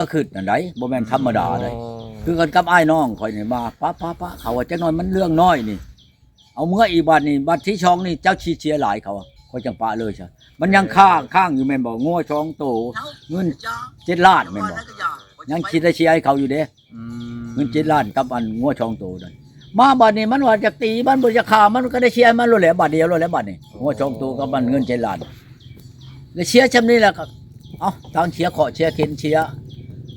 ກໍຄິດນັ້ນໃດ ບໍ່ແມ່ນທຳມະດາໃດ. ອໍ ຄືກັນກັບອ້າຍນ້ອງຂ້ອຍນີ້ ມາ ປະ ປະ ປະ ເຂົາວ່າ ຈັກໜ້ອຍມັນເລື່ອງນ້ອຍນີ້ ເອົາເມືອອີກ. ບາດນີ້ ບາດທີສອງນີ້ ເຈົ້າຊິເສຍຫຼາຍ ເຂົາວ່າ ຂ້ອຍຈັ່ງປະເລີຍຊະ. ມັນຍັງຄ້າງ ຄ້າງຢູ່ແມ່ນບໍ່? ງົວສອງໂຕ ເງິນເຈັດລ້ານແມ່ນບໍ່? ຍັງຊິໄດ້ເສຍໃຫ້ເຂົາຢູ່ເດ້. ອືມ ເງິນເຈັດລ້ານກັບອັນງົວສອງໂຕນັ້ນ. ມາບາດນີ້ມັນວ່າຈະຕີມັນ ບໍ່ຈະຂ້າມັນ ກໍໄດ້ເສຍໃຫ້ມັນໂລດແຫຼະ ບາດດຽວໂລດແຫຼະບາດນີ້. ໂອ້ ງົວສອງໂຕກັບມັນເງິນເຈັດລ້ານ ແລ້ວເສຍຊ່ຳນີ້ແຫຼະ. ກໍ ເອົ້າ ທາງເສຍເຄາະເສຍເຂັນເສຍ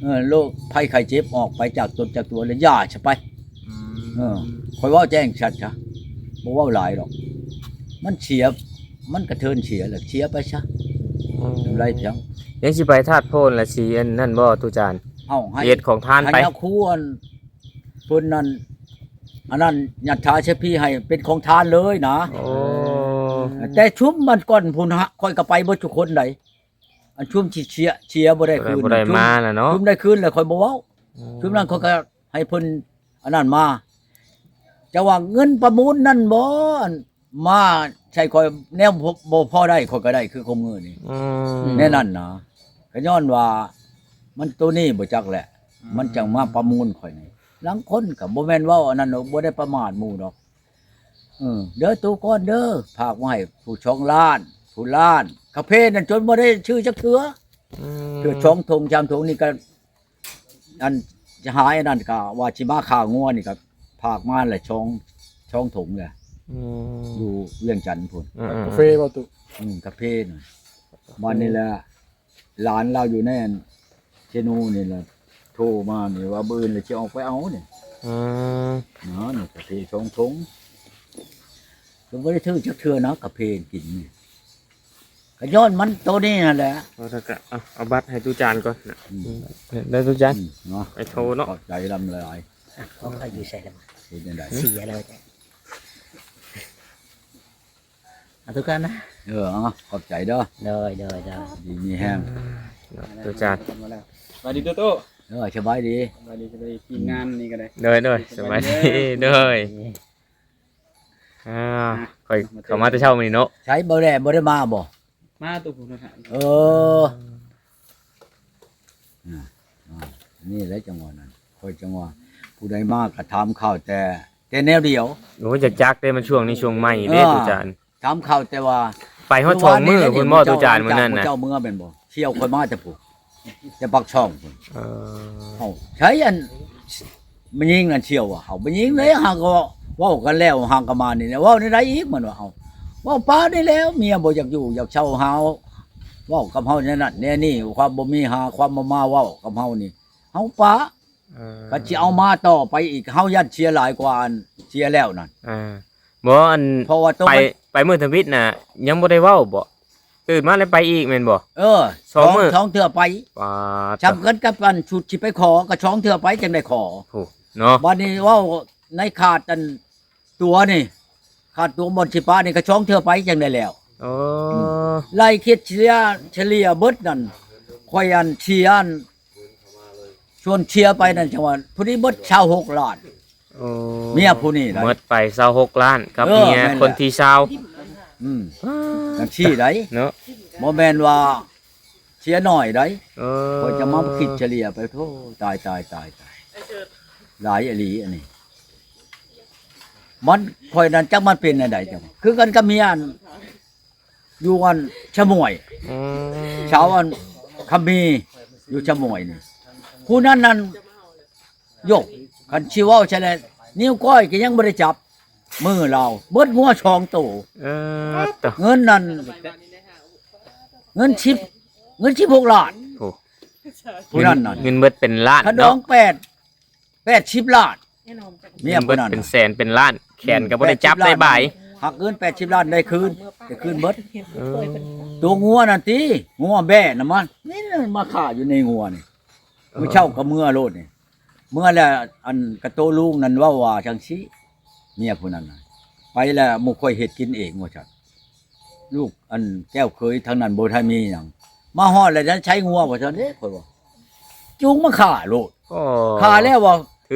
ເອີ ໂລກໄພໄຂ້ເຈັບອອກໄປຈາກຕົນຈາກຕົວ ແລ້ວຢ່າຊະໄປ. ອືມ ເອີ ຂ້ອຍເວົ້າແຈ້ງຊັດຊະ ບໍ່ເວົ້າຫຼາຍດອກ. ມັນເສຍ ມັນກະເທີນເສຍ ແລ້ວເສຍໄປຊະ. ອືມ ໄດ້ພຽງ ຍັງຊິໄປທາດໂພນລະ ຊິອັນນັ້ນບໍ່ ຕູ້ຈານ? ເອົ້າ ໃຫ້ ເຮັດຂອງທານໄປ ໃຫ້ເອົາຄູອັນ ເພິ່ນນັ້ນ ອັນນັ້ນ ຍັດຖາເສພີ ໃຫ້ເປັນຂອງທານເລີຍນະ. ໂອ້ ແຕ່ຊຸມມັນກ່ອນພຸ້ນ ຂ້ອຍກໍໄປເບິດທຸກຄົນໃດ໋. ອັນຊຸມທີ່ເສຍ ເສຍບໍ່ໄດ້ຄືນ ບໍ່ໄດ້ມານະເນາະ ຊຸມໄດ້ຄືນແລ້ວຂ້ອຍບໍ່ເວົ້າ. ອືມ ຊຸມນັ້ນຂ້ອຍກໍໃຫ້ເພິ່ນອັນນັ້ນມາ. ຈະວ່າເງິນປະມູນນັ້ນບໍ່ ອັນ ມາໃສ່ຂ້ອຍແນວບໍ່ ບໍ່ພໍໄດ້ ຂ້ອຍກໍໄດ້ຄືຂອງມື້ນີ້. ອືມ ແນວນັ້ນນະ ກໍຍ້ອນວ່າມັນໂຕນີ້ບໍ່ຈັກແຫຼະ ອືມ ມັນຈັ່ງມາປະມູນຂ້ອຍນີ້. ລາງຄົນກໍບໍ່ແມ່ນເວົ້າອັນນັ້ນດອກ ບໍ່ໄດ້ປະໝາດໝູ່ດອກ. ເອີ ເດີຕູ້ກ່ອນເດີ ຝາກມາໃຫ້ຜູ້ສອງລ້ານ ຜູ້ລ້ານ ກາເຟນັ້ນຈົນບໍ່ໄດ້ຊື້ຈັກເທື່ອ. ອືມ ເທື່ອສອງຖົງສາມຖົງນີ້ກໍ ອັນຈະຫາຍອັນນັ້ນກະວ່າຊິມາຂ້າງົວນີ້ກະຝາກມາແຫຼະ ສອງ ສອງຖົງແຫຼະ. ອືມ ຢູ່ວຽງຈັນພຸ້ນ. ອືມໆໆ ກາເຟບໍ່ຕຸ? ອືມ ກາເຟນະ. ບາດນີ້ແຫຼະ ຫຼານລາວຢູ່ໃນອັນເຊໂນນີ້ລະ ໂທມານີ້ວ່າມື້ອື່ນລະຊິອອກໄປເອົານີ້. ອືມ ເນາະ ນີ້ກາເຟສອງຖົງ ກໍບໍ່ໄດ້ຖືກຈັກເທື່ອນະ ກາເຟກິນນີ້. ກໍຍ້ອນມັນໂຕນີ້ຫັ້ນແຫຼະ. ເອົາ ແລ້ວກໍເອົາ ເອົາບັດໃຫ້ຕູ້ຈານກ່ອນນະ. ອືມ ໄດ້ຕູ້ຈານ ອືມ ເນາະ ໄປໂທເນາະ. ຂອບໃຈລຳຫຼາຍ. ອ່ະ ຂອງຂ້ອຍຢູ່ໃສລະ? ເຮັດຈັ່ງໃດ? ເສຍແລ້ວຈ້ະ. ເອົາ ຕູ້ຈານນະ. ເອີ ເອົາ ຂອບໃຈເດີ. ໂດຍ ໂດຍ ໂດຍ ດີມີແຮງ. ອືມ ເນາະ ຕູ້ຈານ ສະບາຍດີຕູ້ຕູ້. ເອີ ສະບາຍດີ ສະບາຍດີ ສະບາຍດີ ທີມງານນີ້ກໍໄດ້. ໂດຍ ໂດຍ ສະບາຍດີ ສະບາຍດີ ໂດຍ. ອ່າ ອ່າ ຂ້ອຍເຂົ້າມາແຕ່ເຊົ້າມື້ນີ້ເນາະ. ໃສ ບໍ່ໄດ້ ບໍ່ໄດ້ມາບໍ່? ມາຕຸພຸ້ນນະ. ເອີ ອ່າ ນີ້ແຫຼະຈັງຫວະນັ້ນ ຂ້ອຍຈັ່ງວ່າ ຜູ້ໃດມາກໍຖາມຂ່າວແຕ່ ແຕ່ແນວດຽວ. ໂອ້ຍ ຢາກຈັກເດ້ ມັນຊ່ວງນີ້ຊ່ວງໃໝ່ເດ້ ເອີ ຕູ້ຈານ. ຖາມຂ່າວແຕ່ວ່າ ໄປຮອດສອງມື້ພຸ້ນບໍ່ ຕູ້ຈານ ມື້ນັ້ນນະ? ເຈົ້າເມືອແມ່ນບໍ່? ສ່ຽວຂ້ອຍມາແຕ່ພຸ້ນ ແຕ່ປາກຊ່ອງພຸ້ນ. ເອີ ເອົ້າ ໃສອັນ ແມ່ຍິງນັ້ນສ່ຽວວ່າ ເອົາ ແມ່ຍິງເດ້ ຫາກໍເວົ້າກັນແລ້ວ ຫາກໍມານີ້ແຫຼະ. ເວົ້າແນວໃດອີກ ມັນວ່າ ເອົາ ເວົ້າປານີ້ແຫຼະ ເມຍບໍ່ຢາກຢູ່ຢາກເຊົ່າຫາ ເວົ້າກັບເຮົາແນວນັ້ນແນວນີ້ ຄວາມບໍ່ມີຫາ ຄວາມບໍ່ມາເວົ້າກັບເຮົານີ້ ເຮົາປາ. ເອີ ຄັນຊິເອົາມາຕໍ່ໄປອີກ ເຮົາຢ້ານເສຍຫຼາຍກວ່າອັນເສຍແລ້ວນັ້ນ. ອ່າ ບໍ່ ອັນ ເພາະວ່າໂຕ ໄປ ໄປມື້ທຳອິດນະ ຍັງບໍ່ໄດ້ເວົ້າບໍ່? ຕື່ນມາແລ້ວໄປອີກແມ່ນບໍ່? ເອີ ສອງມື້ ສອງເທື່ອໄປ. ປາດ ສ່ຳກັນກັບອັນຊຸດຊິໄປຂໍ ກໍສອງເທື່ອໄປຈັ່ງໄດ້ຂໍ. ໂອ້ ເນາະ ບາດນີ້ເວົ້າໃນຂາດອັນ ຕົວນີ້ ຄ່າຕົວບ່ອນຊິປະນີ້ກໍສອງເທື່ອໄປຈັ່ງໄດ້ແລ້ວ. ໂອ້ ອືມ ໄລ່ຄິດເສຍ ສະເລ່ຍເບິດນັ້ນ ຂ້ອຍອັນເສຍອັນ ສ່ວນເສຍໄປນັ້ນ ຈັ່ງວ່າຜູ້ນີ້ເບິດຊາວຫົກລ້ານ. ໂອ້ ເມຍຜູ້ນີ້ນະ ໝົດໄປຊາວຫົກລ້ານກັບ ເອີ ເມຍ ແມ່ນແຫຼະ ຄົນທີຊາວ. ອືມ ຈັ່ງຊີ້ໃດ ເນາະ ບໍ່ແມ່ນວ່າ ເສຍໜ້ອຍໃດ. ເອີ ຂ້ອຍຈະມາຄິດສະເລ່ຍໄປ ໂທ້ ຕາຍ ຕາຍ ຕາຍ ຕາຍ ຫຼາຍອີ່ຫຼີອັນນີ້. ມັນ ຂ້ອຍນັ້ນຈັກມັນເປັນແນວໃດ ຈັກ ຄືກັນກັບເມຍອັນ ຢູ່ອັນຊະໝວຍ. ອືມ ຊາວອັນຄຳມີຢູ່ຊະໝວຍນີ້ ຜູ້ນັ້ນນັ້ນ ໂຢ ຄັນຊິເວົ້າໃສ່ແລ້ວ ນິ້ວກ້ອຍກໍຍັງບໍ່ໄດ້ຈັບມືລາວ ເບິດງົວສອງໂຕ. ເອີ ເງິນນັ້ນ ເງິນສິບ ເງິນສິບຫົກລ້ານ. ໂອ້ ຜູ້ນັ້ນນັ້ນ ເງິນເບິດເປັນລ້ານ ຂະດອງ ເນາະ ແປດ ແປດສິບລ້ານ. ເມຍຜູ້ນັ້ນ ເງິນເບິດເປັນແສນເປັນລ້ານ ແຂນກໍບໍ່ໄດ້ຈັບ ອືມ ໄດ້ບາຍ ຫັກເງິນແປດສິບລ້ານໄດ້ຄືນ ໄດ້ຄືນເບິດ. ເອີ ຕົວງົວນັ້ນຕິ ງົວແບ້ນະ ມັນນີ້ມາຂ້າຢູ່ໃນງົວນີ້. ເອີ ມື້ເຊົ້າກໍເມືອໂລດນີ້ ເມືອແລ້ວ ອັນກະໂຕລຸງນັ້ນເວົ້າວ່າຈັ່ງຊີ້ ເມຍຜູ້ນັ້ນນະ ໄປແລ້ວໝູ່ຂ້ອຍເຮັດກິນເອງວ່າຊັ້ນ. ລູກອັນແກ້ວເຂີຍທາງນັ້ນບໍ່ທັນມີຫຍັງ ມາຮອດແລ້ວໃຊ້ງົວວ່າຊັ້ນເດ້ ຂ້ອຍວ່າ ຈູງມາຂ້າໂລດ. ໂອ້ ຂ້າແລ້ວວ່າ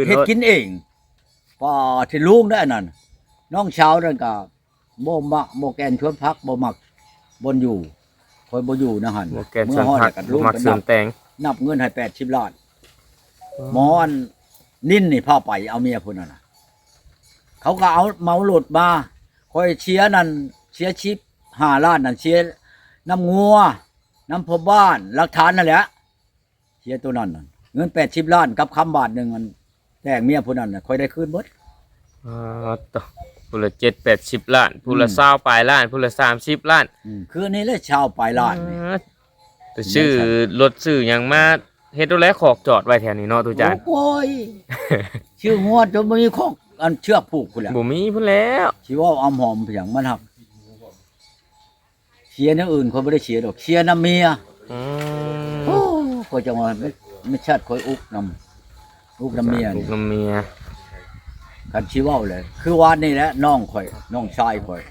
ເຮັດກິນເອງ. ປ້າ ທີ່ລຸງເດ້ອັນນັ້ນ ນ້ອງສາວນັ້ນກະ ບໍ່ມັກ ບໍ່ແກ່ນຊວນຜັກ ບໍ່ມັກບ່ອນຢູ່ ຂ້ອຍບໍ່ຢູ່ນະຫັ້ນ ບໍ່ແກ່ນຊວນຜັກ ບໍ່ມັກສວນແຕງ. ນັບເງິນໃຫ້ແປດສິບລ້ານ. ອໍ ໝໍອັນນິນນີ້ພາໄປເອົາເມຍຜູ້ນັ້ນນະ ເຂົາກໍເອົາເໝົາລົດມາ. ຂ້ອຍເສຍນັ້ນ ເສຍສິບຫ້າລ້ານນັ້ນ ເສຍນຳງົວ ນຳພໍ່ບ້ານ ຫຼັກຖານນັ້ນແຫຼະ ເສຍໂຕນັ້ນນະ. ເງິນແປດສິບລ້ານກັບຄຳບາດໜຶ່ງ ອັນແຕ່ງເມຍຜູ້ນັ້ນນະ ຂ້ອຍໄດ້ຄືນເບິດ. ອໍ ໂຕ ຜູ້ລະເຈັດແປດສິບລ້ານ ຜູ້ລະ ອືມ ຊາວປາຍລ້ານ ຜູ້ລະສາມສິບລ້ານ. ອືມ ຄືນີ້ແຫຼະ ຊາວປາຍລ້ານນີ້. ອາ ໄປຊື້ລົດຊື້ຫຍັງມາເຮັດໂລດແຫຼະ ຄອກຈອດໄວ້ແຖວນີ້ເນາະ ຕູ້ຈານ. ໂອ້ຍ ຊື້ງົວຈົນບໍ່ມີຄອກ ອັນເຊືອກຜູກພຸ້ນແຫຼະ ບໍ່ມີພຸ້ນແລ້ວ. ຊິເວົ້າອຳຫອມຫຍັງ ມັນຫາກເສຍແນວອື່ນ ຂ້ອຍບໍ່ໄດ້ເສຍດອກ ເສຍນຳເມຍ. ອືມ ໂອ້ ຂ້ອຍຈັ່ງວ່າ ແມ່ນຊາດຂ້ອຍອຸກນຳ ອຸກນຳເມຍນີ້ ອຸກນຳເມຍ. ຄັນຊິເວົ້າແຫຼະ ຄືວານນີ້ແຫຼະ ນ້ອງຂ້ອຍ ນ້ອງຊາຍຂ້ອຍ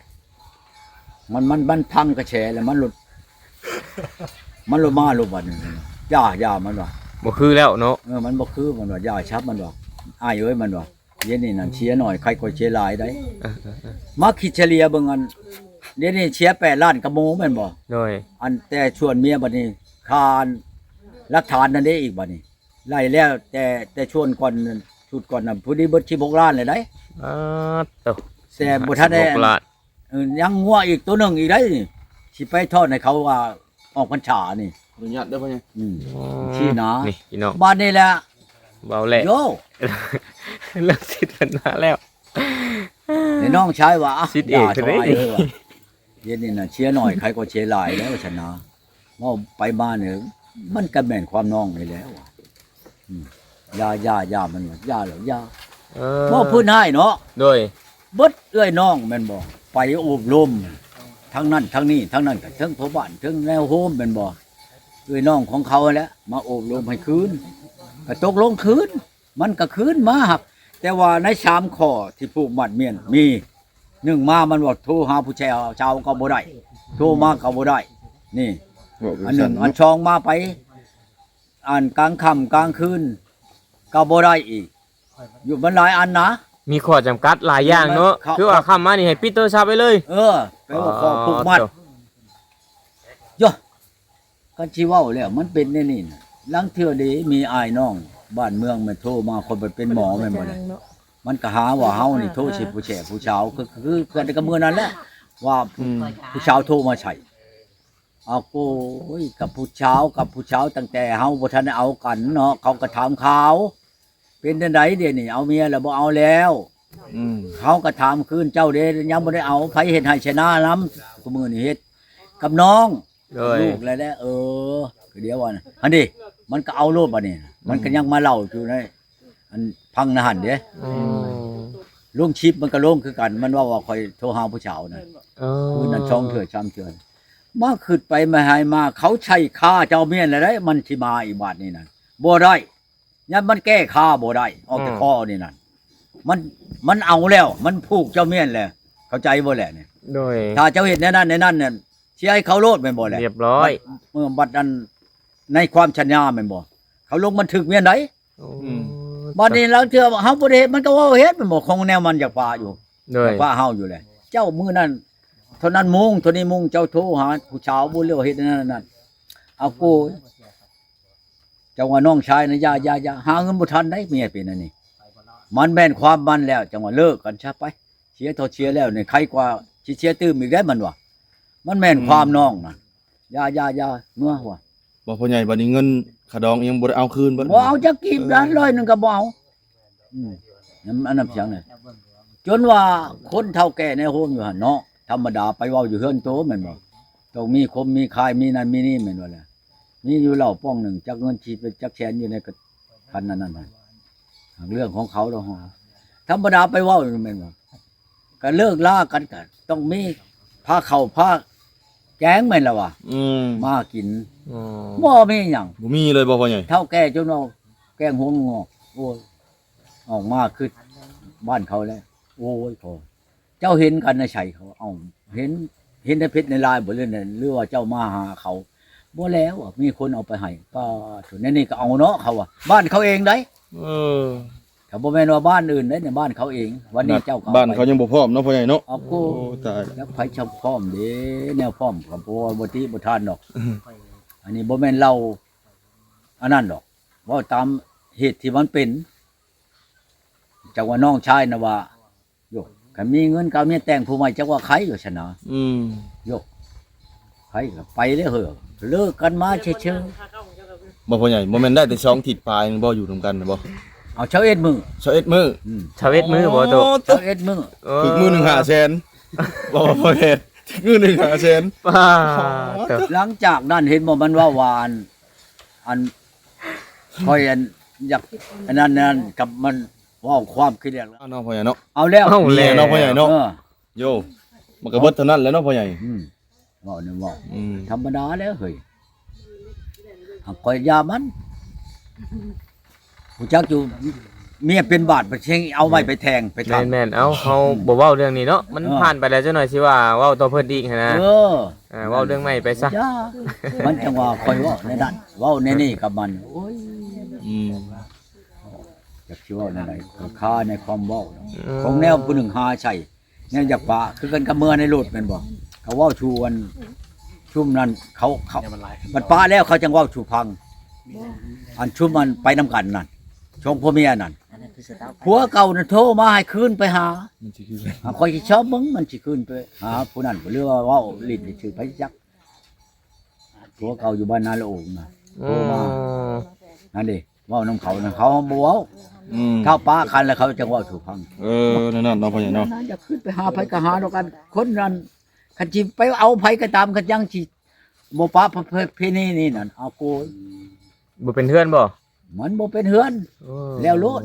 ມັນ ມັນ ມັນພັງກະແສແລ້ວ ມັນຫຼຸດ ມັນຫຼຸດມາລົດບາດນີ້. ຢ່າ ຢ່າ ມັນວ່າ ບໍ່ຄືແລ້ວເນາະ. ເອີ ມັນບໍ່ຄື ມັນວ່າ ຢ່າຊັບ ມັນວ່າ ອ້າຍເອີຍ ມັນວ່າ ດຽວນີ້ນັ້ນເສຍໜ້ອຍ ໃຄກວ່າເສຍຫຼາຍໄດ໋. ເອີ ເອີ ເອີ ມາຄິດສະເລ່ຍເບິ່ງ ອັນ ດຽວນີ້ເສຍແປດລ້ານກະໝູແມ່ນບໍ່? ໂດຍ ອັນແຕ່ສ່ວນເມຍ ບາດນີ້ຄ່າຫຼັກຖານນັ້ນເດ້ອີກ ບາດນີ້ໄລ່ແລ້ວ ແຕ່ ແຕ່ສ່ວນກ່ອນ ຊຸດກ່ອນນະ ພໍດີເບິດສິບຫົກລ້ານແລ້ວໄດ໋. ອາ ໂຕ ແຕ່ບໍ່ທັນໄດ້ ສິບຫົກລ້ານ. ເອີ ຍັງງົວອີກໂຕໜຶ່ງອີກໄດ໋ນີ້ ຊິໄປທອດໃຫ້ເຂົາວ່າອອກພັນສານີ້. ອະນຸຍາດເດີພໍ່ໃຫຍ່. ອືມ ອໍ ຊີ້ນະ ນີ້ພີ່ນ້ອງ ບາດນີ້ແຫຼະ ເວົ້າແຫຼະ ໂຢ ເລື່ອງສິດເພິ່ນມາແລ້ວ. ໃຫ້ນ້ອງຊາຍວ່າ ສິດເອກ ຢ່າ ເລີຍ ເອີ ວ່າ ດຽວນີ້ນະ ເສຍໜ້ອຍໃຄກວ່າເສຍຫຼາຍແລ້ວ ວ່າຊັ້ນນະ. ເວົ້າໄປມານີ້ ມັນກະແມ່ນຄວາມນ້ອງນີ້ແຫຼະວ່າ ອືມ ຢ່າ ຢ່າ ຢ່າ ມັນວ່າ ຢ່າແລ້ວ ຢ່າ. ເອີ ເວົ້າພື້ນຮ້າຍເນາະ. ໂດຍ ເບິດເອື້ອຍນ້ອງແມ່ນບໍ່ ໄປອົບຮົມທັງນັ້ນທັງນີ້ ທັງນັ້ນກໍເທິງພໍ່ບ້ານ ເທິງແນວໂຮມແມ່ນບໍ່ ເອື້ອຍນ້ອງຂອງເຂົາຫັ້ນແຫຼະ ມາອົບຮົມໃຫ້ຄືນ ກໍຕົກລົງຄືນ ມັນກໍຄືນມາ. ແຕ່ວ່າໃນສາມຂໍ້ທີ່ຜູກມັດມ້ຽນ ມີ ໜຶ່ງມາ ມັນວ່າໂທຫາຜູ້ຊາວ ຊາວກໍບໍ່ໄດ້ ໂທມາກໍບໍ່ໄດ້ ນີ້ ເວົ້າ ອັນໜຶ່ງ. ອັນສອງມາໄປ ອັນກາງຄ່ຳກາງຄືນກໍບໍ່ໄດ້ອີກ ຢູ່ ມັນຫຼາຍອັນນະ ມີຂໍ້ຈຳກັດຫຼາຍຢ່າງເນາະ. ຄືວ່າຄ່ຳມານີ້ໃຫ້ປິດໂທລະສັບໄວ້ເລີຍ. ເອີ ແປວ່າຂໍ້ຜູກມັດ. ໂຢ ຄັນຊິເວົ້າແລ້ວມັນເປັນແນວນີ້ນະ ລາງເທື່ອເດ້ ມີອ້າຍນ້ອງບ້ານເມືອງແມ່ນໂທມາ ຂ້ອຍເປັນໝໍແມ່ນບໍ່ລະ ມັນກໍຫາວ່າເຮົານີ້ໂທໃສ່ຜູ້ແຊະຜູ້ສາວ ຄື ຄື ຄືກັນກັບມື້ນັ້ນແຫຼະ ວ່າ ອືມ ຜູ້ສາວໂທມາໃສ່. ເອົາ ໂອ້ຍ ກັບຜູ້ສາວ ກັບຜູ້ສາວ ຕັ້ງແຕ່ເຮົາບໍ່ທັນໄດ້ເອົາກັນເນາະ ເຂົາກໍຖາມຂ່າວ ເປັນຈັ່ງໃດດຽວນີ້ ເອົາເມຍແລ້ວບໍ່? ເອົາແລ້ວ. ອືມ ເຂົາກໍຖາມຄືນ ເຈົ້າເດ ຍັງບໍ່ໄດ້ເອົາ ໃຜເຮັດໄຮ່ໄຖນານຳ? ຄູ່ມື້ນີ້ເຮັດກັບນ້ອງ ໂດຍ ລູກແລ້ວແຫຼະ. ເອີ ດຽວວ່າຫັ້ນເດ ມັນກໍເອົາໂລດບາດນີ້ ມັນກໍ ອືມ ຍັງມາເລົ່າຢູ່ໃນ ອັນ ພັງນະຫັ້ນເດ້. ອືມ ລົງຄລິບມັນກໍລົງຄືກັນ ມັນເວົ້າວ່າຂ້ອຍໂທຫາຜູ້ສາວນັ້ນ. ເອີ ຄືນັ້ນສອງເທື່ອສາມເທື່ອ ມາຄິດໄປມາໃຫ້ມາ ເຂົາໃຊ້ຄາເຈົ້າແມ່ນແລ້ວໄດ໋ ມັນຊິມາອີກບາດນີ້ນັ້ນ ບໍ່ໄດ້ ຍັນມັນແກ້ຄາບໍ່ໄດ້ ອອກແຕ່ ອືມ ຄໍນີ້ນັ້ນ ມັນ ມັນເອົາແລ້ວ ມັນຜູກເຈົ້າແມ່ນແລ້ວ ເຂົ້າໃຈບໍ່ແຫຼະນີ້? ໂດຍ ຖ້າເຈົ້າເຮັດແນວນັ້ນແນວນັ້ນນັ້ນ ຊິໃຫ້ເຂົາໂລດແມ່ນບໍ່ແຫຼະ? ຮຽບຮ້ອຍ ບັດ ເມື່ອບັດອັນ ໃນຄວາມສັນຍາແມ່ນບໍ່? ເຂົາລົງບັນທຶກແມ່ນໃດ? ໂອ້ ອືມ ບາດນີ້ລາງເທື່ອເຮົາບໍ່ໄດ້ເຮັດ ມັນກໍເວົ້າເຮັດແມ່ນບໍ່? ຂອງແນວມັນຢາກປະຢູ່ ໂດຍ ຢາກປະເຮົາຢູ່ແຫຼະ. ເຈົ້າມື້ນັ້ນເທົ່ານັ້ນໂມງ ເທົ່ານີ້ໂມງ ເຈົ້າໂທຫາຜູ້ສາວບໍ່ ຫຼືວ່າເຮັດອັນນັ້ນອັນນັ້ນ. ເອົາໂກຍ ເຈົ້າວ່ານ້ອງຊາຍນະ ຢ່າ ຢ່າ ຢ່າ ຫາເງິນບໍ່ທັນໄດ໋ ເມຍເປັນອັນນີ້ ມັນແມ່ນຄວາມມັນແລ້ວ ຈັ່ງວ່າເລີກກັນຊະໄປ. ເສຍເທົ່າເສຍແລ້ວນີ້ ໄຄກວ່າຊິເສຍຕື່ມອີກໄດ໋ ມັນວ່າ ມັນແມ່ນ ອືມ ຄວາມນ້ອງນະ. ຢ່າ ຢ່າ ຢ່າ ເມືອວ່າ ບໍ່ ພໍ່ໃຫຍ່ ບາດນີ້ເງິນຄ່າດອງຍັງບໍ່ໄດ້ເອົາຄືນເບິດ? ບໍ່ເອົາຈັກກີບ ອືມ ນະ ຮ້ອຍໜຶ່ງກໍບໍ່ເອົາ. ອືມ ອັນນັ້ນພຽງນັ້ນ ຈົນວ່າຄົນເຖົ້າແກ່ໃນໂຮມຢູ່ຫັ້ນເນາະ ທຳມະດາໄປເວົ້າຢູ່ເຮືອນໂຕແມ່ນບໍ່? ຕ້ອງມີຄົມມີຄາຍ ມີນັ້ນມີນີ້ແມ່ນບໍ່ລະ? ມີຢູ່ເຫຼົ້າປ່ອງໜຶ່ງ ຈັກເງິນທີ່ເປັນຈັກແສນຢູ່ໃນ ຄັນນັ້ນນັ້ນ ຫາກເລື່ອງຂອງເຂົາດອກ ທຳມະດາໄປເວົ້າຢູ່ແມ່ນບໍ່? ກໍເລີກລາກັນກໍຕ້ອງມີພາເຂົ້າພາແກງແມ່ນລະວ່າ ອືມ ມາກິນ. ອໍ ບໍ່ມີຫຍັງ ບໍ່ມີເລີຍບໍ່ ພໍ່ໃຫຍ່? ເຖົ້າແກ່ຈົນວ່າແກງຫົວງອກ ໂອ້ຍ ອອກມາຄືບ້ານເຂົາແລ້ວ. ໂອ້ຍ ພໍ່ ເຈົ້າເຫັນກັນໃນໃສ? ເຂົາ ເອົ້າ ເຫັນ ເຫັນໃນເຟສໃນລາຍບໍ່ ຫຼື ຫຼືວ່າເຈົ້າມາຫາເຂົາ? ບໍ່ແລ້ວ ມີຄົນເອົາໄປໃຫ້. ປ້າໂທ້ ແນວນີ້ກໍເອົາເນາະ ເຂົາວ່າ ບ້ານເຂົາເອງໃດ໋. ເອີ ກໍບໍ່ແມ່ນວ່າບ້ານອື່ນໃດ໋ ໃນບ້ານເຂົາເອງ. ວັນນີ້ເຈົ້າກໍເອົາໄປ ບ້ານເຂົາຍັງບໍ່ພ້ອມເນາະ ພໍ່ໃຫຍ່ເນາະ. ເອົາໂກ ໂອ້ ຕາຍ ຈັກໃຜຈະພ້ອມເດ້ ແນວພ້ອມກໍບໍ່ ບໍ່ຕິບໍ່ທານດອກ. ອືມ ອັນນີ້ບໍ່ແມ່ນເລົ່າ ອັນນັ້ນດອກ ເວົ້າຕາມເຫດທີ່ມັນເປັນ. ຈັກວ່ານ້ອງຊາຍນະວ່າ ໂຢ ຄັນມີເງິນກໍເອົາເມຍແຕ່ງຜູ້ໃໝ່ ຈັກວ່າໃຄວ່າຊັ້ນນະ. ອືມ ໂຢ ໃຄກໍໄປເລີຍເຮີ້ ເລີກກັນມາເຊີຍໆ. ບໍ່ ພໍ່ໃຫຍ່ ບໍ່ແມ່ນໄດ້ແຕ່ສອງທິດປາຍນີ້ບໍ່ ຢູ່ນຳກັນນະບໍ່? ເອົາຊາວເອັດມື້ ຊາວເອັດມື້. ອືມ ຊາວເອັດມື້ບໍ່ໂຕ? ໂອ້ ຊາວເອັດມື້. ເອີ ຖືກມື້ໜຶ່ງຫ້າແສນ ບໍ່ ບໍ່ແມ່ນ ຖືກມື້ໜຶ່ງຫ້າແສນ. ປ້າໂຕ ຫຼັງຈາກນັ້ນເຫັນບໍ່ ມັນເວົ້າວ່າ ອັນ ອັນ ຂ້ອຍ ອັນ ຢາກ ອັນນັ້ນ ນັ້ນ ກັບມັນ ເວົ້າຄວາມຄິດແລ້ວ ເອົາເນາະພໍ່ໃຫຍ່ເນາະ. ເອົາແລ້ວ ເອົາແລ້ວເນາະພໍ່ໃຫຍ່ເນາະ. ເອີ ໂຢ ມັນກໍເບິດເທົ່ານັ້ນແຫຼະເນາະພໍ່ໃຫຍ່. ອືມ ເວົ້ານີ້ເວົ້າ ອືມ ທຳມະດາແລ້ວເຮີ້ຍ. ຫາກຂ້ອຍຢ່າມັນ ຮູ້ຈັກຢູ່ ເມຍເປັນບາດ ບັດຊິເອົາໄວ້ໄປແທງໄປທຳ. ແມ່ນໆ ເອົາ ເຮົາ ອືມ ບໍ່ເວົ້າເລື່ອງນີ້ເນາະ ມັນ ເອີ ຜ່ານໄປແລ້ວ ຈັກໜ້ອຍຊິວ່າເວົ້າຕໍ່ເພິ່ນອີກຫັ້ນນະ. ເອີ ເອີ ເວົ້າເລື່ອງໃໝ່ໄປຊະ. ຢ່າ ມັນຈັ່ງວ່າຂ້ອຍເວົ້າແນວນັ້ນ ເວົ້າແນວນີ້ກັບມັນ. ໂອ້ຍ ອືມ ຈັກຊິເວົ້າແນວໃດ ກໍຄາໃນຄວາມເວົ້າ ອືມ ຂອງແນວຜູ້ໜຶ່ງຫາໃສ່ ແນວຢາກປະ ຄືກັນກັບເມືອໃນລົດແມ່ນບໍ່? ເຂົາເວົ້າສູ່ອັນ ຊຸມນັ້ນ ເຂົາ ເຂົາ ບັດປະແລ້ວເຂົາຈັ່ງເວົ້າສູ່ຟັງ. ອັນຊຸມອັນໄປນຳກັນນັ້ນ ສອງຜົວເມຍນັ້ນ ຜົວເກົ່ານັ້ນໂທມາໃຫ້ຄືນໄປຫາ ມັນຊິຄືນ ຫາ ຂ້ອຍຊິຊອບເບິ່ງ ມັນຊິຄືນໄປຫາຜູ້ນັ້ນ ຫຼືວ່າເວົ້າຫຼິ້ນຊື່ໄປຈັກ. ຜົວເກົ່າຢູ່ບ້ານນາລະໂອງນະ ໂທມາ ອືມ ນັ້ນເດ້ ເວົ້ານຳເຂົານະ ເຂົາບໍ່ເວົ້າ. ອືມ ຖ້າປະກັນແລ້ວເຂົາຈັ່ງເວົ້າສູ່ຟັງ. ເອີ ແນວນັ້ນເນາະ ພໍ່ໃຫຍ່ເນາະ. ຢ່າຂຶ້ນໄປຫາໃຜກໍຫາດອກ ອັນຄົນນັ້ນ ຄັນຊິໄປເອົາໃຜກໍຕາມ ຄັນຍັງຊິບໍ່ປະປະເພນີນີ້ນັ້ນ ເອົາໂກຍ ບໍ່ເປັນເຮືອນບໍ່? ມັນບໍ່ເປັນເຮືອນ ເອີ ແລ້ວໂລດ.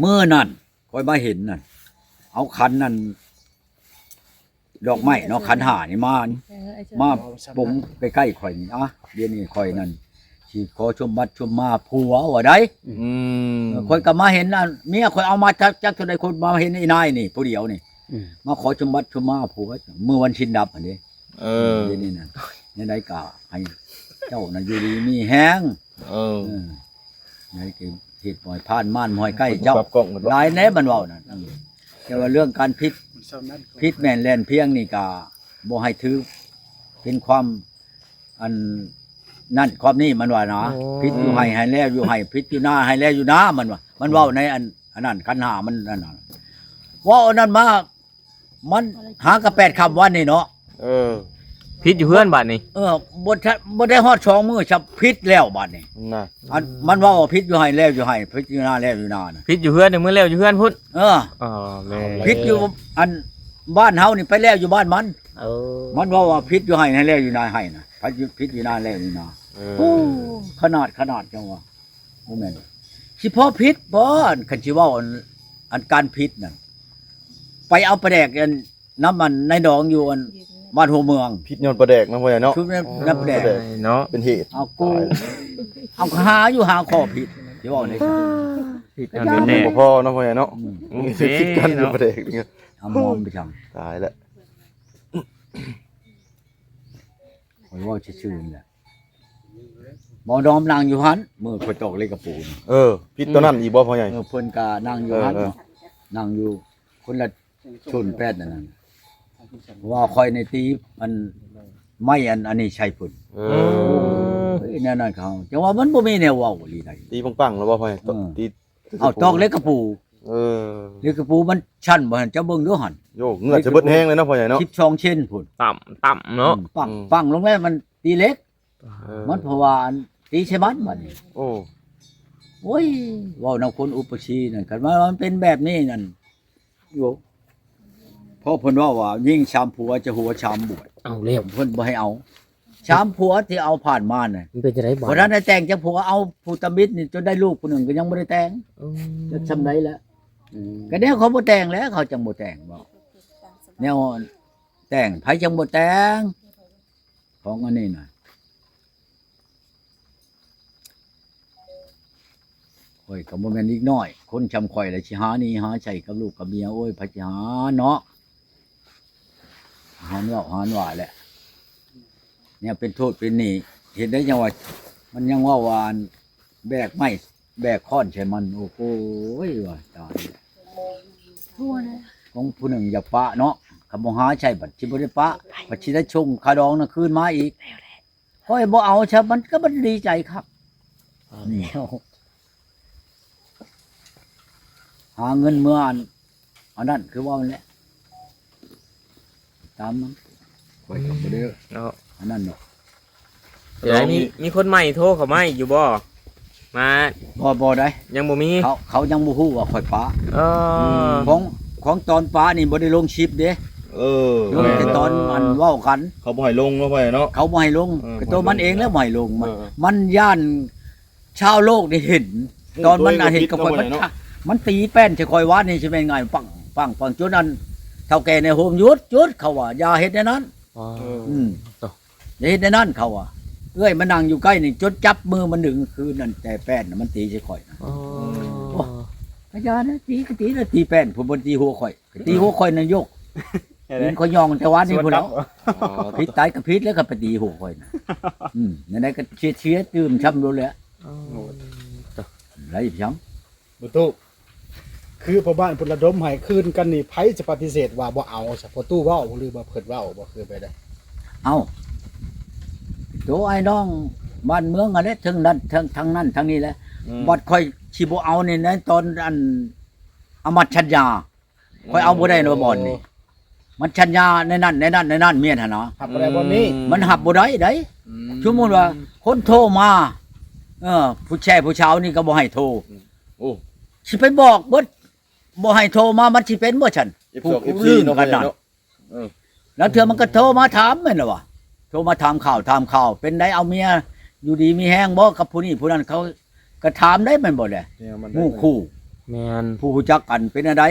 ມື້ນັ້ນຂ້ອຍມາເຫັນນັ້ນ ເອົາຂັນນັ້ນ ດອກໄມ້ເນາະ ຂັນຫ້ານີ້ມາ ມາປົງໃກ້ໆຂ້ອຍນີ້ ອະ ດຽວນີ້ຂ້ອຍນັ້ນຊິຂໍສົມບັດສົມມາຜົວວ່າໃດ. ອືມ ເອີ ຂ້ອຍກໍມາເຫັນອັນເມຍຂ້ອຍເອົາມາຈັກ ຈັກເທົ່າໃດຄົນ ມາເຫັນອີນາຍນີ້ຜູ້ດຽວນີ້ ອືມ ມາຂໍສົມບັດສົມມາຜົວ ມື້ວັນສິນດັບຫັ້ນເດ້. ເອີ ດຽວນີ້ນະ ແນວໃດກໍໃຫ້ເຈົ້ານະຢູ່ດີມີແຮງ. ເອີ ເອີ ໃນເຂດຫ້ວຍຜ່ານມ່ານຫ້ວຍໃກ້ເຈົ້າ ປາບກ້ອງເພິ່ນເນາະ ຫຼາຍແດ່ມັນເວົ້ານັ້ນ. ເອີ ແຕ່ວ່າເລື່ອງການຜິດ ຜິດແມ່ນແລ່ນພຽງນີ້ກະບໍ່ໃຫ້ຖືເປັນຄວາມ ອັນນັ້ນຄວາມນີ້ ມັນວ່ານະ. ໂອ້ ຜິດຢູ່ໄຮ່ໃຫ້ແລ້ວຢູ່ໄຮ່ ຜິດຢູ່ນາໃຫ້ແລ້ວຢູ່ນາ ມັນວ່າ ມັນເວົ້າໃນອັນ ອັນນັ້ນ ຂັນຫ້າມັນ ອັນນັ້ນ ເວົ້າອັນນັ້ນມາ ມັນຫາກະແປດຄ່ຳວັນນີ້ເນາະ. ເອີ ຜິດຢູ່ເຮືອນບາດນີ້. ເອີ ບໍ່ທັນ ບໍ່ໄດ້ຮອດສອງມື້ ຊະຜິດແລ້ວບາດນີ້ນະ. ອັນມັນເວົ້າວ່າຜິດຢູ່ໄຮ່ແລ້ວຢູ່ໄຮ່ ຜິດຢູ່ນາແລ້ວຢູ່ນານະ. ຜິດຢູ່ເຮືອນນີ້ ມື້ແລ້ວຢູ່ເຮືອນພຸ້ນ. ເອີ ອໍ ແມ່ນ ຜິດຢູ່ອັນບ້ານເຮົານີ້ ໄປແລ້ວຢູ່ບ້ານມັນ. ເອີ ມັນເວົ້າວ່າຜິດຢູ່ໄຮ່ໃຫ້ແລ້ວຢູ່ນາ ໄຮ່ນະ ຜິດຢູ່ນາແລ້ວຢູ່ນາ. ເອີ ໂອ້ ຂະໜາດ ຂະໜາດຈັ່ງວ່າ ບໍ່ແມ່ນ ຊິພໍຜິດບໍ່? ອັນຄັນຊິເວົ້າອັນ ອັນການຜິດນັ້ນ ໄປເອົາປາແດກອັນ ນຳອັນນາຍດອງຢູ່ອັນບ້ານຫົວເມືອງ. ຜິດຍ້ອນປາແດກເນາະ ພໍ່ໃຫຍ່ເນາະ. ຜິດຍ້ອນປາແດກ ເອີ ເນາະ ເປັນເຫດ. ເອົາກູ ເອົາຫາຢູ່ຫາຂໍ້ຜິດ ຊິເວົ້າໃນ ຜິດຍ້ອນປາແດກ ບໍ່ພໍເນາະ ພໍ່ໃຫຍ່ເນາະ. ອືມ ຜິດກັນຢູ່ປາແດກນີ້ ອາມອມໄປຈັ່ງ ຕາຍແລ້ວ. ຂ້ອຍເວົ້າຊື່ໆນີ້ແຫຼະ ໝໍດອມນັ່ງຢູ່ຫັ້ນ ມື້ຂ້ອຍຕອກເຫຼັກກະປູນະ. ເອີ ຜິດຕອນນັ້ນອີກບໍ່ພໍ່ໃຫຍ່? ເອີ ເພິ່ນກະນັ່ງຢູ່ຫັ້ນເນາະ ເອີ ເອີ ນັ່ງຢູ່ຄົນລະໂຊນແປດອັນນັ້ນ. ເພາະວ່າຂ້ອຍນີ້ຕີອັນໄມ້ອັນ ອັນນີ້ໃສ່ເພິ່ນ. ເອີ ໂອ້ຍ ແນວນັ້ນເຂົາ ຈັ່ງວ່າມັນບໍ່ມີແນວເວົ້າອີ່ຫຼີໃດ. ຕີປັງໆແລ້ວບໍ່ພໍ່ໃຫຍ່? ເອີ ຕີ ເອົາຕອກເຫຼັກກະປູ. ເອີ ເຫຼັກກະປູມັນຊັ້ນບໍ່ຫັ້ນ ເຈົ້າເບິ່ງດູຫັ້ນ. ໂຍ ເງືອດຈະເບິດແຮງເລີຍເນາະພໍ່ໃຫຍ່ເນາະ. ສິບສອງເຊັນພຸ້ນ ຕ່ຳ ຕ່ຳເນາະ. ອືມ ປັງ ອືມ ປັງລົງແລ້ວມັນຕີເຫຼັກ. ເອີ ມັນເພາະວ່າອັນ ຕີໃສ່ມັນບາດນີ້. ໂອ້ ໂອ້ຍ ເວົ້ານຳຄົນອຸປະຊີນັ້ນ ຄັນວ່າມັນເປັນແບບນີ້ນັ້ນ ໂອ້ ເພາະເພິ່ນເວົ້າວ່າຍິງສາມຜົວຈະຫົວສາມບວດ. ເອົາແລ້ວ ເພິ່ນບໍ່ໃຫ້ເອົາ ສາມຜົວທີ່ເອົາຜ່ານມານະ ມັນເປັນຈັ່ງໃດບາດ? ບໍ່ທັນໄດ້ແຕ່ງຈັກຜົວ ເອົາຜູ້ຕຳອິດນີ້ຈົນໄດ້ລູກຜູ້ໜຶ່ງກໍຍັງບໍ່ໄດ້ແຕ່ງ. ອືມ ຈັກຊ່ຳໃດແລ້ວ. ອືມ ກໍແນວເຂົາບໍ່ແຕ່ງແລ້ວ ເຂົາຈັ່ງບໍ່ແຕ່ງບໍ? ແນວແຕ່ງ ໃຜຈັ່ງບໍ່ແຕ່ງ ຂອງອັນນີ້ນະ. ຂ້ອຍກໍບໍ່ແມ່ນເດັກນ້ອຍ ຄົນຊ່ຳຂ້ອຍລະຊິຫາໜີຫາໃຊ້ກັບລູກກັບເມຍ ໂອ້ຍ ໃຜຊິຫາເນາະ. ຫາເວົ້າຫາວ່າແຫຼະ ແນວເປັນໂທດເປັນໜີ້ ເຮັດໄດ້ຫຍັງວ່າ ມັນຍັງເວົ້າວ່າ ອັນ ແບກໄມ້ແບກຄ້ອນໃສ່ມັນ ໂອ້ໂຫຍ ວ່າຕາຍ ຂອງຜູ້ໜຶ່ງຢາກປະເນາະ ຄັນບໍ່ຫາໃຊ້ບັດຊິບໍ່ໄດ້ປະ ບັດຊິໄດ້ສົ່ງຄ່າດອງນັ້ນຄືນມາອີກ. ຂ້ອຍບໍ່ເອົາຊະ ມັນກໍບໍ່ດີໃຈຄັກ. ນີ້ ຫາເງິນເມືອອັນ ອັນນັ້ນຄືເວົ້ານັ້ນແຫຼະ ຕາມມັນ ຂ້ອຍກໍບໍ່ໄດ້ ເນາະ ອັນນັ້ນດອກ. ເປັນໃດ ມີ ມີຄົນໃໝ່ໂທເຂົ້າມາອີກຢູ່ບໍ່? ມາ ບໍ່ ບໍ່ໄດ້ ຍັງບໍ່ມີ ເຂົາ ເຂົາຍັງບໍ່ຮູ້ວ່າຂ້ອຍປະ. ເອີ ຂອງ ຂອງຕອນປະນີ້ບໍ່ໄດ້ລົງຄລິບເດ້. ເອີ ລົງແຕ່ຕອນ ເອີ ອັນເວົ້າກັນ ເຂົາບໍ່ໃຫ້ລົງເນາະ ພໍ່ໃຫຍ່ເນາະ ເຂົາບໍ່ໃຫ້ລົງ. ເອີ ກໍຕົວມັນເອງແຫຼະບໍ່ໃຫ້ລົງ ມັນ ເອີ ມັນຢ້ານ ຊາວໂລກນີ້ເຫັນ ເອີ ຕອນມັນ ຕົວເອງກໍຜິດເນາະ ອັນເຫັນກັບຂ້ອຍ ມັນ ມັນຕີແປ້ນໃສ່ຂ້ອຍວາດນີ້ ຊິແມ່ນຫຍັງ ປັງ ປັງ ປັງ ຈົນອັນເຖົ້າແກ່ໃນໂຮມ ຢຸດ ຢຸດ ເຂົາວ່າ ຢ່າເຮັດແນວນັ້ນ. ອໍ ອືມ ໂຕ ຢ່າເຮັດແນວນັ້ນ ເຂົາວ່າ. ເອື້ອຍມານັ່ງຢູ່ໃກ້ນີ້ ຈົນຈັບມືມັນດຶງຄືນນັ້ນ ແຕ່ແປ້ນນະມັນຕີໃສ່ຂ້ອຍນະ. ອໍ ໂອ້ ກະຢ່ານະ ຕີກະຕີລະ ຕີແປ້ນ ຜູ້ບໍ່ຕີຫົວຂ້ອຍ ກະຕີຫົວຂ້ອຍນະ ຍົກ ເຫັນຂ້ອຍຍ່ອງແຕ່ວານນີ້ພຸ້ນແຫຼ້ວ. ຜິດຕາຍກະຜິດແລ້ວ ກະໄປຕີຫົວຂ້ອຍນະ. ອືມ ແນວໃດກະເສຍໆຕື່ມຊ້ຳໂລດແຫຼະ. ອໍ ໄດ້ຫຍັງ ບໍ່ຕູ້ ຄືພໍ່ບ້ານເພິ່ນລະດົມໃຫ້ຄືນກັນນີ້ ໃຜຈະປະຕິເສດວ່າບໍ່ເອົາຊະ? ພໍ່ຕູ້ເວົ້າ ຫຼືວ່າເພິ່ນເວົ້າບໍ່ ຄືແບບໃດ? ເອົ້າ ໂຕອ້າຍນ້ອງບ້ານເມືອງຫັ້ນແຫຼະ ເທິງນັ້ນ ເທິງ ທາງນັ້ນທາງນີ້ແຫຼະ. ອືມ ບັດຂ້ອຍຊິບໍ່ເອົານີ້ ໃນຕອນອັນອະມາດສັນຍາ ຂ້ອຍເອົາບໍ່ໄດ້ເນາະ ບ່ອນນີ້ ມັນສັນຍາໃນນັ້ນ ໃນນັ້ນ ໃນນັ້ນ ແມ່ນຫັ້ນນະ ຮັບບໍ່ໄດ້ບ່ອນນີ້ ມັນຮັບບໍ່ໄດ້ໃດ. ອືມ ສົມມຸດວ່າຄົນໂທມາ ເອີ ຜູ້ແຊຜູ້ສາວນີ້ກໍບໍ່ໃຫ້ໂທ. ອືມ ໂອ້ ຊິໄປບອກເບິດ ບໍ່ໃຫ້ໂທມາ ມັນຊິເປັນບໍ່ຊັ້ນ? ເອັຟສອງ ເອັຟສີ່ ເນາະ ເນາະ. ເອີ ລາງເທື່ອມັນກໍໂທມາຖາມແມ່ນລະວະ ໂທມາຖາມຂ່າວ ຖາມຂ່າວ ເປັນໃດ ເອົາເມຍຢູ່ດີມີແຮງບໍ່ກັບຜູ້ນີ້ຜູ້ນັ້ນ ເຂົາກໍຖາມໄດ້ແມ່ນບໍ່ແຫຼະ ໝູ່ຄູ່ ແມ່ນ ຜູ້ຮູ້ຈັກກັນເປັນແນວໃດ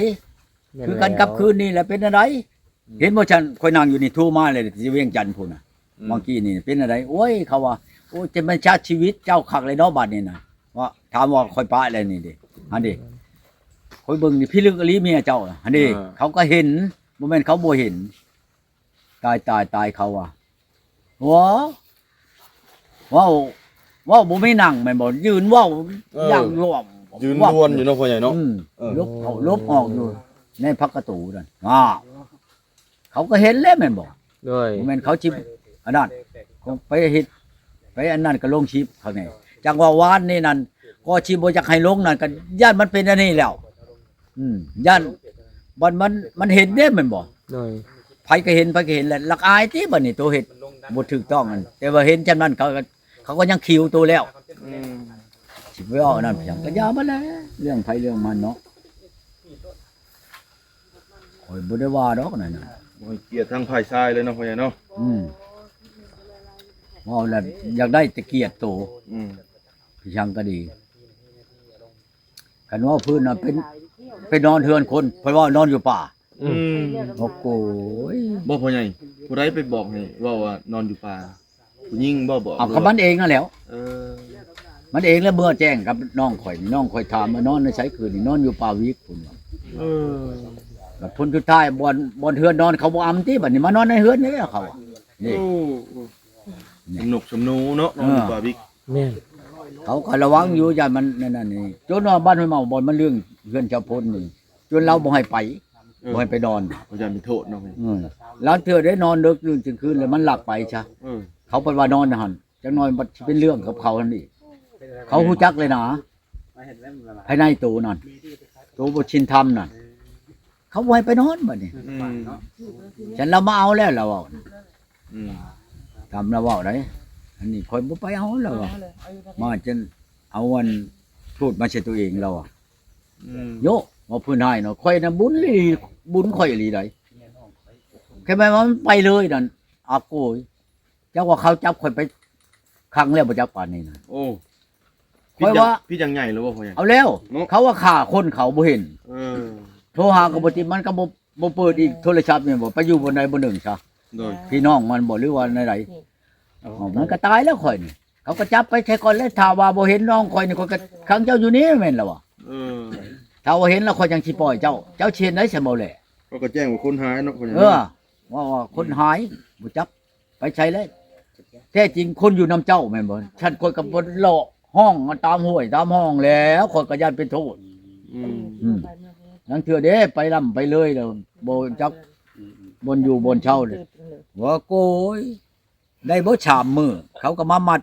ແມ່ນ ຄືກັນ ແລ້ວ ກັບຄືນນີ້ແຫຼະເປັນແນວໃດ. ອືມ ເຫັນບໍ່ຊັ້ນ ຂ້ອຍນັ່ງຢູ່ນີ້ ໂທມາເລີຍ ທີ່ວຽງຈັນພຸ້ນນະ. ອືມ ບາງກີ້ນີ້ເປັນແນວໃດ ໂອ້ຍ ເຂົາວ່າ ໂອ້ຍ ຈະແມ່ນຊາດຊີວິດເຈົ້າຄັກເລີຍເນາະ ບາດນີ້ນະ ວ່າ ຖາມວ່າຂ້ອຍປະແລ້ວນີ້ເດ ຫັ້ນເດ ຂ້ອຍເບິ່ງນີ້ພິລຶກອີ່ຫຼີເມຍເຈົ້າຫັ້ນເດ. ເອີ ເຂົາກໍເຫັນ ບໍ່ແມ່ນເຂົາບໍ່ເຫັນ. ຕາຍ ຕາຍ ຕາຍ ເຂົາວ່າ ໂອ້ ເວົ້າ ເວົ້າບໍ່ມີນັ່ງແມ່ນບໍ່? ຢືນເວົ້າ ເອີ ຢ່າງລວມ ยืน ລວມ ລວມຢູ່ເນາະ ພໍ່ໃຫຍ່ເນາະ. ອືມ ເອີ ຫຼົບເຂົ້າຫຼົບອອກຢູ່ໃນພັກກະຕູນັ້ນ ອ້າວ ເຂົາກໍເຫັນແລ້ວແມ່ນບໍ່? ໂດຍ ບໍ່ແມ່ນເຂົາຊິອັນນັ້ນ ໄປເຮັດ ໄປອັນນັ້ນກໍລົງຄລິບເຂົາແດ່. ຈັ່ງວ່າວານນີ້ນັ້ນ ກໍຊິບໍ່ຢາກໃຫ້ລົງນັ້ນ ກໍຢ້ານມັນເປັນອັນນີ້ແລ້ວ. ອືມ ຢ້ານ ບັດມັນ ມັນເຫັນເດ້ແມ່ນບໍ່? ໂດຍ ໃຜກໍເຫັນ ໃຜກໍເຫັນແຫຼະ ລັກອາຍຕິບັດນີ້ ໂຕເຮັດບໍ່ຖືກຕ້ອງນັ້ນ ແຕ່ວ່າເຫັນຈຳນັ້ນ ເຂົາກໍ ເຂົາກໍຍັງຂິວໂຕແລ້ວ. ອືມ ຊິໄປເວົ້າອັນນັ້ນຫຍັງ ກໍຢ່າມາແຫຼະ ເລື່ອງໃຜເລື່ອງມັນເນາະ. ຂ້ອຍບໍ່ໄດ້ວ່າດອກນັ້ນນະ ບໍ່ໃຫ້ກຽດທາງຝ່າຍຊາຍເລີຍເນາະ ພໍ່ໃຫຍ່ເນາະ. ອືມ ເວົ້າແລ້ວຢາກໄດ້ແຕ່ກຽດໂຕ. ອືມ ຫຍັງກໍດີ ຄັນເວົ້າພື້ນນະ ເປັນ ໄປນອນເຮືອນຄົນ ເພິ່ນເວົ້ານອນຢູ່ປ່າ. ອືມ ໂອ້ໂຫຍ ບໍ່ ພໍ່ໃຫຍ່ ຜູ້ໃດໄປບອກໃຫ້ເວົ້າວ່ານອນຢູ່ປ່າ? ຜູ້ຍິງບໍ່ບອກ? ເອົາ ກໍມັນເອງນັ້ນແຫຼ້ວ. ເອີ ມັນເອງແລ້ວເມືອແຈ້ງກັບນ້ອງຂ້ອຍນີ້ ນ້ອງຂ້ອຍຖາມວ່ານອນໃນໃສຄືນນີ້ ນອນຢູ່ປ່າວິກພຸ້ນວ່າ. ເອີ ແລ້ວຜົນສຸດທ້າຍບ່ອນ ບ່ອນເຮືອນນອນເຂົາບໍ່ອຳຕິ ບັດນີ້ມານອນໃນເຮືອນນີ້ແຫຼ້ວເຂົາ. ນີ້ ໂອ້ ນີ້ ສົມນົກສົມໜູເນາະ ນອນຢູ່ ເອີ ປ່າວິກ. ແມ່ນ ເຂົາກໍລະວັງຢູ່ ຢ້ານມັນນັ້ນນັ້ນນີ້ ຈົນວ່າບ້ານຫ້ວຍເມົາ ບ່ອນມັນເລື່ອງເຮືອນເຈົ້າພົນນີ້ ຈົນລາວບໍ່ໃຫ້ໄປ. ເອີ ບໍ່ໃຫ້ໄປນອນ ເຂົາຢ້ານເປັນໂທດເນາະ. ເອີ ລາງເທື່ອໄດ້ນອນເດິກຕື່ນກາງຄືນ ແລ້ວມັນລັກໄປຊະ. ເອີ ເຂົາເພິ່ນວ່ານອນຫັ້ນ ຈັກໜ່ອຍມັນຊິເປັນເລື່ອງກັບເຂົາຫັ້ນອີກ. ເຂົາຮູ້ຈັກເລີຍນະ ພາຍໃນໂຕນັ້ນ ໂຕບໍ່ຊິນທຳນັ້ນ ເຂົາບໍ່ໃຫ້ໄປນອນບັດນີ້. ອືມ ຊັ້ນລາວມາເອົາແລ້ວ ລາວເວົ້ານະ. ອືມ ຕາມລາວເວົ້າໄດ໋ ອັນນີ້ຂ້ອຍບໍ່ໄປເອົາ ລາວວ່າ ມາຈົນເອົາອັນໂທດມາໃສ່ຕົວເອງ ລາວວ່າ. ອືມ ໂຍ ເວົ້າພື້ນໃຫ້ເນາະ ຂ້ອຍນະບຸນອີ່ຫຼີ ບຸນຂ້ອຍອີ່ຫຼີໃດ໋ ແຄ່ແມ່ນວ່າມັນໄປເລີຍນັ້ນ ອາໂກຍ ຈັກວ່າເຂົາຈັບຂ້ອຍໄປຂັງແລ້ວບໍ່ຈັກປານນີ້ນະ. ໂອ້ ຂ້ອຍວ່າ ຜິດຢ່າງໃຫຍ່ເລີຍບໍ່ ພໍ່ໃຫຍ່? ເອົາແລ້ວ ເນາະ ເຂົາວ່າຂ້າຄົນເຂົາບໍ່ເຫັນ. ເອີ ໂທຫາກໍບໍ່ຕິດ ມັນກໍບໍ່ ບໍ່ເປີດອີກໂທລະສັບແມ່ນບໍ່? ໄປຢູ່ບ່ອນໃດບ່ອນໜຶ່ງຊະ ໂດຍ ພີ່ນ້ອງມັນບໍ່ ຫຼືວ່າແນວໃດ? ເອົ້າ ມັນກໍຕາຍແລ້ວຂ້ອຍນີ້ ເຂົາກໍຈັບໄປແທ້ກ່ອນແລ້ວ ຖ້າວ່າບໍ່ເຫັນນ້ອງຂ້ອຍນີ້ ຂ້ອຍກໍຂັງເຈົ້າຢູ່ນີ້ແມ່ນລະວະ. ເອີ ຖ້າວ່າເຫັນແລ້ວຂ້ອຍຈັ່ງຊິປ່ອຍເຈົ້າ ເຈົ້າຊິເຮັດໃດຊັ້ນບໍ່ແຫຼະ? ເຂົາກໍແຈ້ງວ່າຄົນຫາຍເນາະ ເອີ ວ່າ ວ່າຄົນຫາຍ ບໍ່ຈັກ ໄປໃສແລ້ວ ແທ້ຈິງຄົນຢູ່ນຳເຈົ້າແມ່ນບໍ່? ຊັ້ນຂ້ອຍກໍບໍ່ເລາະຫ້ອງຕາມຫ້ວຍຕາມຮ່ອງແລ້ວ ຂ້ອຍກໍຢ້ານເປັນໂທດ. ອືມ ອືມ ລາງເທື່ອເດ້ໄປລ້ຳໄປເລີຍແລ້ວ ບໍ່ຈັກບ່ອນຢູ່ບ່ອນເຊົາເລີຍ ວ່າໂກຍ ໄດ້ບໍ່ສາມມື້ ເຂົາກໍມາມັດ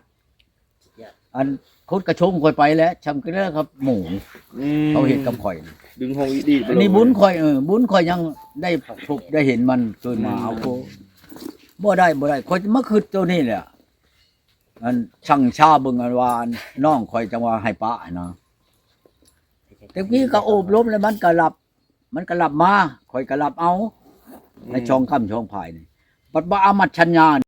ອັນຄົນກະຊົງຂ້ອຍໄປແຫຼະ ຊ່ຳກໍເລີຍກັບໝູ່ ອືມ ເຂົາເຮັດກັບຂ້ອຍ ດຶງຫ້ອງອີກດີ ອັນນີ້ບຸນຂ້ອຍ ເອີ ບຸນຂ້ອຍຍັງໄດ້ພົບໄດ້ເຫັນມັນເກີດມາ ອືມ ເອົາໂຄ ບໍ່ໄດ້ ບໍ່ໄດ້ ຂ້ອຍມາຄິດໂຕນີ້ແຫຼະ ອັນຊັ່ງຊາເບິ່ງ ອັນວ່ານ້ອງຂ້ອຍຈັ່ງວ່າໃຫ້ປະຫັ້ນນະ ແຕ່ກີ້ກໍໂອບລົມແລ້ວ ມັນກໍລັບ ມັນກໍລັບມາ ຂ້ອຍກໍລັບເອົາ ໃນ ອືມ ຊ່ອງຄ້ຳຊ່ອງພາຍນີ້ ບັດວ່າອາມັດສັນຍາ